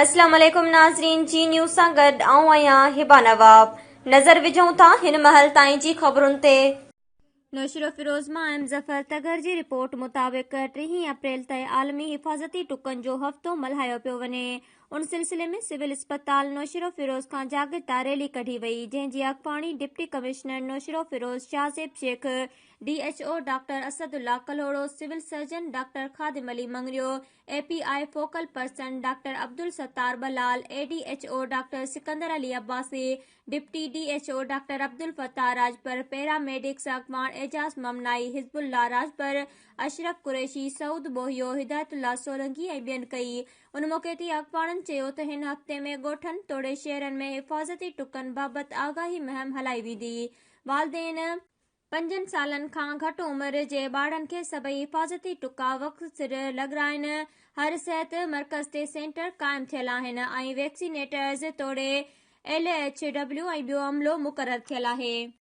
اسلام عليڪم ناظرين جي نيوز سان گڏ آئون آهيان هبه نواب نظر وجهون ٿا هن مهل تائين جي خبرن تي. نوشهروفيروز مان ايم ظفر تڳر جي رپورٽ مطابق ٽيهين اپريل تي عالمي حفاظتي ٽڪن جو هفتو ملهايو پيو وڃي ان سلسلي ۾ سول اسپتال نوشهروفيروز کان جاڳرتا ريلي ڪڍي وئي جنهن جي اڳواڻي deputy commissioner Naushahro Feroze Shahzeb Shaikh D H O doctor Asadullah Kalhoro civil surgeon doctor Khadim Ali Mangrio A P I focal person doctor Abdul Sattar Bilal, A D H O doctor Sikandar Ali Abbasi, deputy D H O doctor Abdul Fattah Rajpar, paramedics اڳواڻ اعجاز ممنائي، حزب الله راڄپر، اشرف قريشي، سعود ٻوهيو، هدايت الله سولنگي ۽ ٻين ڪئي. ان موقعي تي اڳواڻن چيو ته هن هفتي ۾ ڳوٺن توڙي شهرن ۾ حفاظتي ٽڪن بابت آگاهي مهم هلائي ويندي. والدين. پنجن سالن کان گهٽ عمر جي ٻارڙن کي سڀئي حفاظتي ٽڪا وقت سر لڳرائين، هر صحت مرڪز تي سينٽر قائم ٿيل آهن ۽ ويڪسينيٽرز توڙي ايل ايڇ ڊبليو ۽ ٻيو عملو مقرر ٿيل آهي.